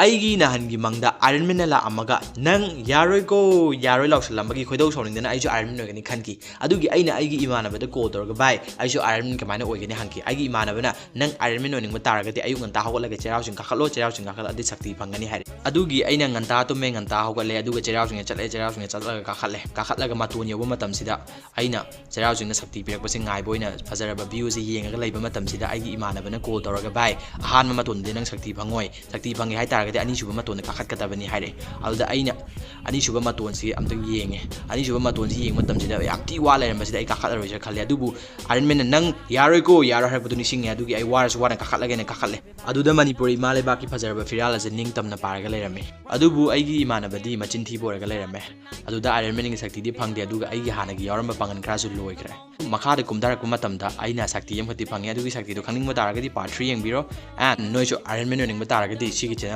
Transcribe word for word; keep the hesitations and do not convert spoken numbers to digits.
ꯑꯩꯒꯤ ꯅꯍꯥꯟꯒꯤ ꯃꯪꯗ Iron Man ꯂꯥꯛꯑꯝꯃꯒ, "ꯅꯪ ꯌꯥꯔꯣꯏꯀꯣ, ꯌꯥꯔꯣꯏ" ꯂꯥꯎꯁꯜꯂꯝꯕꯒꯤ ꯈꯣꯏꯗꯧ ꯁꯥꯎꯅꯤꯡꯗꯅ ꯑꯩꯁꯨ Iron Man ꯑꯣꯏꯒꯅꯤ ꯈꯟꯈꯤ꯫ ꯑꯗꯨꯒꯤ ꯑꯩꯅ ꯑꯩꯒꯤ ꯏꯃꯥꯟꯅꯕꯗ call ꯇꯧꯔꯒ, "ꯚꯥꯏ, ꯑꯩꯁꯨ Iron Man ꯀꯃꯥꯏꯅ ꯑꯣꯏꯒꯅꯤ?" ꯍꯪꯈꯤ꯫ ꯑꯩꯒꯤ ꯏꯃꯥꯟꯅꯕꯅ, "ꯅꯪ Iron Man ꯑꯣꯏꯅꯤꯡꯕ ꯇꯥꯔꯒꯗꯤ ꯑꯌꯨꯛ ꯉꯟꯇꯥ ꯍꯧꯒꯠꯂꯒ ꯆꯩꯔꯥꯎ ꯆꯤꯡ ꯀꯥꯈꯠꯂꯣ, ꯆꯩꯔꯥꯎ ꯆꯤꯡ ꯀꯥꯈꯠꯂꯗꯤ ꯁꯛꯇꯤ ꯐꯪꯒꯅꯤ" ꯍꯥꯏꯔꯦ꯫ ꯑꯗꯨꯒꯤ ꯑꯩꯅ ꯉꯟꯇꯥ ꯇꯨꯝꯃꯦ, ꯉꯟꯇꯥ ꯍꯧꯒꯠꯂꯦ, ꯑꯗꯨꯒ ꯆꯩꯔꯥꯎ ꯆꯤꯡꯗ ꯆꯠꯂꯦ, ꯆꯩꯔꯥꯎ ꯆꯤꯡꯗ ꯆꯠꯂꯒ ꯀꯥꯈꯠꯂꯦ꯫ ꯀꯥꯈꯠꯂꯒ ꯃꯇꯣꯟ ꯌꯧꯕ ꯃꯇꯝꯁꯤꯗ ꯑꯩꯅ ꯆꯩꯔꯥꯎ ꯆꯤꯡꯅ ꯁꯛꯇꯤ ꯄꯤꯔꯛꯄꯁꯦ ꯉꯥꯏꯕ ꯑꯣꯏꯅ ꯐꯖꯔꯕ view ꯁꯦ ꯌꯦꯡꯉꯒ ꯂꯩꯕ ꯃꯇꯝꯁꯤꯗ ꯑꯩꯒꯤ ꯏꯃꯥꯟꯅꯕꯅ call ꯇꯧꯔꯒ, "ꯚꯥꯏ, ꯑꯍꯥꯟꯕ ꯃꯇꯣꯟꯗꯗꯤ ꯅꯪ ꯁꯛꯇꯤ ꯐꯪꯉꯣꯏ, ꯁꯛꯇꯤ ꯐꯪꯒꯦ ꯍꯥꯏ ꯇꯥꯔꯒꯗꯤ ꯑꯅꯤꯁꯨꯕ ꯃꯇꯣꯟꯗ ꯀꯥꯈꯠꯀꯗꯕꯅꯤ" ꯍꯥꯏꯔꯛꯑꯦ꯫ ꯑꯗꯨꯗ ꯑꯩꯅ ꯑꯅꯤꯁꯨꯕ ꯃꯇꯣꯟꯁꯤ ꯑꯝꯇꯪ ꯌꯦꯡꯉꯦ꯫ ꯑꯅꯤꯁꯨꯕ ꯃꯇꯣꯟꯁꯤ ꯌꯦꯡꯕ ꯃꯇꯝꯁꯤꯗ ꯌꯥꯝ ꯊꯤ ꯋꯥ ꯂꯩꯔꯝꯕꯁꯤꯗ ꯑꯩ ꯀꯥꯈꯠꯂꯔꯣꯏꯁꯤꯔ ꯈꯜꯂꯦ꯫ ꯑꯗꯨꯕꯨ Iron Man ꯅ, "ꯅꯪ ꯌꯥꯔꯣꯏꯀꯣ, ꯌꯥꯔꯣꯏ" ꯍꯥꯏꯔꯛꯄꯗꯨ ꯅꯤꯡꯁꯤꯡꯉꯦ꯫ ꯑꯗꯨꯒꯤ ꯑꯩ ꯋꯥꯔꯁꯨ ꯋꯥꯅ ꯀꯥꯈꯠꯂꯒꯦꯅ ꯀꯥꯈꯠꯂꯦ꯫ ꯑꯗꯨꯗ ꯃꯅꯤꯄꯨꯔ ꯏꯃꯥ ꯂꯩꯕꯥꯛꯀꯤ ꯐꯖꯔꯕ ꯐꯤꯔꯥꯜ ꯑꯁꯦ ꯅꯤꯡꯇꯝꯅ ꯄꯥꯏꯔꯒ ꯂꯩꯔꯝꯃꯤ꯫ ꯑꯗꯨꯕꯨ ꯑꯩꯒꯤ ꯏꯃꯥꯟꯅꯕꯗꯤ ꯃꯆꯤꯟ ꯊꯤꯕ ꯑꯣꯏꯔꯒ ꯂꯩꯔꯝꯃꯦ꯫ ꯑꯗꯨꯗ Iron Man ꯒꯤ ꯁꯛꯇꯤꯗꯤ ꯐꯪꯗꯦ, ꯑꯗꯨꯒ ꯑꯩꯒꯤ ꯍꯥꯟꯅꯒꯤ ꯌꯥꯎꯔꯝꯕ ꯄꯥꯡꯒꯜ ꯈꯔꯁꯨ ꯂꯣꯏꯈ꯭ꯔꯦ꯫ ꯃꯈꯥꯗ ꯀꯨꯝꯊꯔꯛꯄ ꯃꯇꯝꯗ ꯑꯩꯅ ꯁꯛꯇꯤ ꯑꯃꯈꯛꯇꯤ ꯐꯪꯉꯤ꯫ ꯑꯗꯨꯒꯤ ꯁꯛꯇꯤꯗꯣ ꯈꯪꯅꯤꯡꯕ ꯇꯥꯔꯒꯗꯤ part three ꯌꯦꯡꯕꯤꯔꯣ꯫ And ꯅꯣꯏꯁꯨ Iron Man ꯑꯣꯏꯅꯤꯡꯕ ꯇꯥꯔꯒꯗꯤ ꯁꯤꯒꯤ channel